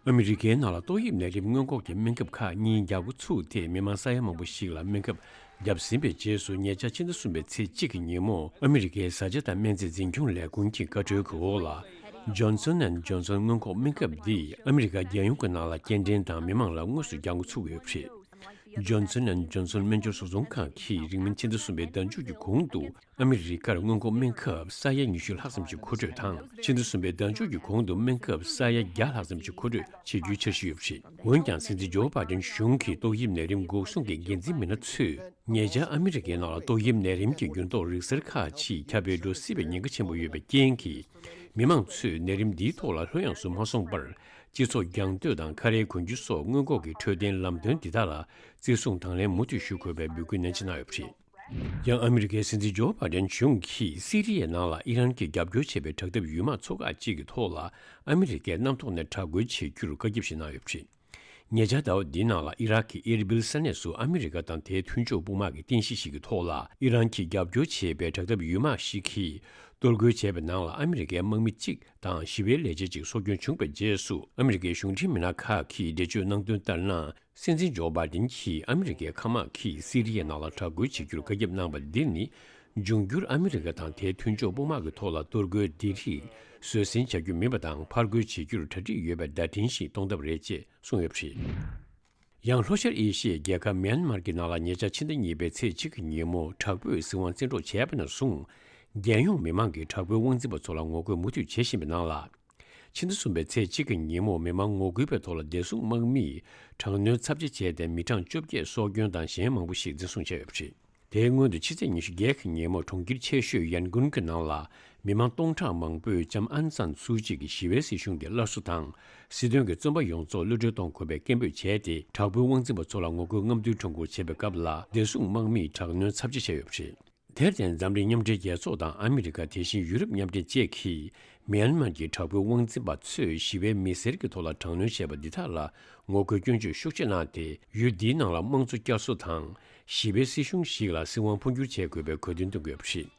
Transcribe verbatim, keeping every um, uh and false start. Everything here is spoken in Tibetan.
ཨ་མི་རི་ཀའི་ནང་ལ་ཏོག་དབྱིབས་ནད་རིམས་སྔོན་འགོག་གི་སྨན་ཁབ་ཁག་གཉིས་རྒྱག་འགོ་ཚུགས་ཏེ། མི་མང་ས་ཡ་མང་པོ་ཞིག་ལ་སྨན་ཁབ་བརྒྱབ་ཟིན་པའི་རྗེས་སུ། ཉེ་ཆར་ཕྱི་ཟླ་གསུམ་པའི་ཚེས་གཅིག་གི་ཉིན་མོ། ཨ་མི་རི་ཀའི་བཟའ་བཅའ་དང་སྨན་རྫས་འཛིན་སྐྱོང་ལས་ཁུངས་ཀྱི་བཀའ་འཁྲོལ་གྱི་འོག་ལ། Johnson and Johnson སྔོན་འགོག་སྨན་ཁབ་འདི་ཨ་མི་རི་ཀ་རྒྱལ་ཡོངས་ཀྱི་ནང་ལ་སྐྱེལ་འདྲེན་དང་མི་མང་ལ་དངོས་སུ་རྒྱག་འགོ་ཚུགས་ཡོད་པ་རེད། Johnson and Johnson སྨན་སྦྱོར་བཟོ་ཚོང་ཁང་གིས་རིང་མིན་ཕྱི་ཟླ་གསུམ་པའི་ཟླ་མཇུག་གི་གོང་དུ། ཨ་མི་རི་ཀར་སྔོན་འགོག་སྨན་ཁབ་ས་ཡ་ཉི་ཤུ་ལྷག་ཙམ་ཞིག་མཁོ་སྤྲོད་དང་། ཕྱི་ཟླ་གསུམ་པའི་ཟླ་མཇུག་གི་གོང་དུ་སྨན་ཁབ་ས་ཡ་བརྒྱ་ལྷག་ཙམ་ཞིག་མཁོ་སྤྲོད་བྱེད་རྒྱུའི་འཆར་གཞི་ཡོད་པ་རེད། འོན་ཀྱང་། སྲིད་འཛིན་ཇོ་བྷའི་ཏིན་གཞུང་གིས་ཏོག་དབྱིབས་ནད་རིམས་འགོག་སྲུང་གི་འགན་འཛིན་མི་སྣ་ཚོས། ཉེ་ཆར་ཨ་མི་རི་ཀའི་ནང་ལ་ཏོག་དབྱིབས་ནད་རིམས་ཀྱི་འགྱུར་ལྡོག་རིགས་གསར་ཁག་ཅིག་ཁྱབ་སྤེལ་འགྲོ་སྲིད་པའི་ཉེན་ཁ་ཆེན་པོ་ཡོད་པའི་རྐྱེན་གྱིས། མི་མང་ཚོས་ནད་རིམས་འདིའི་ཐོག་ལ་ལྷོད་ཡངས་སུ་མ་སོང་བར། སྤྱི་ཚོགས་རྒྱང་སྡོད་དང་ཁ་རས་གོན་རྒྱུ་སོགས་སྔོན་འགོག་གི་འཕྲོད་བསྟེན་ལམ་སྟོན་འདི་དག་ལ་བརྩི་སྲུང་དང་ལེན་མུ་མཐུད་ཞུ་དགོས་པའི་འབོད་སྐུལ་ནན་ཆེ་གནང་ཡོད་པ་རེད། ཡང་ཨ་མི་རི་ཀའི་སྲིད་འཛིན་ཇོ་བྷའི་ཏན་གཞུང་གིས་སི་རི་ཡའི་ནང་ལ་ཨི་རན་གྱིས་རྒྱབ་སྐྱོར་བྱས་པའི་དྲག་འཐབ་ཡུལ་དམག་ཚོ་ཁག་ཅིག་གི་ཐོག་ལ་ཨ་མི་རི་ཀས་གནམ་ཐོག་ནས་དྲག་རྒོལ་བྱེད་རྒྱུར་བཀའ་ཁྱབ་ཞིག་གནང་ཡོད་པ་རེད། ཉེ་ཆར་ཟླ་བ་འདིའི་ནང་ལ་ཨི་རག་གི་ཨིར་བིལ་ས་གནས་སུ་ཨ་མི་རི་ཀ་དང་དེའི་མཐུན་ཕྱོགས་དཔུང་དམག་གི་རྟེན་གཞི་ཞིག་གི་ཐོག་ལ་ཨི་རན་གྱིས་རྒྱབ་སྐྱོར་བྱས་པའི་དྲག་འཐབ་ཡུལ་དམག་ཞིག་གིས་གཏོར་རྒོལ་བྱས་པའི་ནང་ལ་ཨ་མི་རི་ཀའི་དམག་མི་གཅིག་དང་ཞི་བའི་ལས་བྱེད་ཅིག་སྲོག་སྐྱོན་བྱུང་བའི་རྗེས་སུ། ཨ་མི་རི་ཀའི་གཞུང་འབྲེལ་མི་སྣ་ཁག་གིས་འགྲེལ་བརྗོད་གནང་དོན་ལྟར་ན། སྲིད་འཛིན་ཇོ་བྷའི་ཏིན་གྱིས་ཨ་མི་རི་ཀའི་མཁའ་དམག་གིས་སི་རི་ཡའི་ནང་ལ་དྲག་རྒོལ་བྱེད་རྒྱུར་བཀའ་ཁྱབ་གནང་བ་འདི་ནི། འབྱུང་འགྱུར་ཨ་མི་རི་ཀ་དང་དེའི་མཐུན་ཕྱོགས་དཔུང་དམག་གི་ཐོག་ལ་གཏོར་རྒོལ་འདི་རིགས་བཟོད་བསྲན་བྱ་རྒྱུ་མིན་པ་དང་། ཕར་རྒོལ་བྱེད་རྒྱུར་གྲ་སྒྲིག་ཡོད་པའི་བརྡ་འཕྲིན་ཞིག་གཏོང་ཐབས་རེད་ཅེས་གསུངས་ཡོད་པ་རེད། ཡང་ལྷོ་ཤར་ཨེ་ཤི་ཡའི་རྒྱལ་ཁབ་མིའན་མར་གྱི་ནང་ལ་ཉེ་ཆར་ཕྱི་ཟླ་གཉིས་པའི་ཚེས་གཅིག་གི་ཉིན་མོ་དྲག་པོས་སྲིད་དབང་བཙན་འཕྲོག་བྱས་པ་ནས་བཟུང་། རྒྱལ་ཡོངས་མི་མང་གིས་དྲག་པོའི་དབང་འཛིན་པ་ཚོ་ལ་ངོ་རྒོལ་མུ་མཐུད་བྱེད་བཞིན་པའི་ནང་ལ། ཕྱི་ཟླ་གསུམ་པའི་ཚེས་གཅིག་གི་ཉིན་མོ་མི་མང་ངོ་རྒོལ་པའི་ཐོག་ལ་བདེ་སྲུང་དམག་མིས་དྲག་གནོན་ཚབས་ཆེ་བྱས་ཏེ། མི་གྲངས་བཅོ་བརྒྱད་སྲོག་སྐྱོན་དང་གཞན་མང་པོ་ཞིག་འཛིན་བཟུང་བྱས་ཡོད་པ་རེད། དེའི་སྔོན་དུ་ཕྱི་ཚེས་ཉི་ཤུ་བརྒྱད་ཀྱི་ཉིན་མོ་གྲོང་ཁྱེར་ཆེ་ཤོས་ཡན་གུན་གྱི་ནང་ལ་མི་མང་སྟོང་ཕྲག་མང་པོས་ལྕམ་ཨན་སན་སུའུ་ཅི་གི་ཞི་བའི་སྲིད་གཞུང་དེ་སླར་གསོ་དང་། སྲིད་དོན་གྱི་བཙོན་པ་ཡོངས་རྫོགས་གློད་གྲོལ་གཏོང་དགོས་པའི་སྐད་འབོད་བྱས་ཏེ། དྲག་པོའི་དབང་འཛིན་པ་ཚོ་ལ་ངོ་རྒོལ་རྔམ་སྟོན་ཁྲོམ་སྐོར་བྱེད་པའི་སྐབས་ལ། བདེ་སྲུང་དམག་མིས་དྲག་གནོན་ཚབས་ཆེ་བྱས་ཡོད་པ་རེད། དེར་བརྟེན། འཛམ་གླིང་མཉམ་འབྲེལ་རྒྱལ་ཚོགས་དང་ཨ་མི་རི་ཀ། དེ་བཞིན་ཡུ་རོབ་མཉམ་འབྲེལ་བཅས་ཀྱིས་མིའན་མར་གྱི་དྲག་པོའི་དབང་འཛིན་པ་ཚོས་ཞི་བའི་མི་སེར་གྱི་ཐོག་ལ་དྲག་གནོན་བྱས་པ་འདི་དག་ལ་ངོ་རྒོལ་སྐྱོན་བརྗོད་ཤུགས་ཆེ་གནང་སྟེ། ཡུལ་འདིའི་ནང་ལ་དམངས་གཙོ་བསྐྱར་གསོ་དང་། ཞི་བའི་སྲིད་གཞུང་ཞིག་ལ་སྲིད་དབང་འཕོ་འགྱུར་བྱེད་དགོས་པའི་དགོས་འདུན་བཏོན་གྱི་ཡོད་པ་རེད།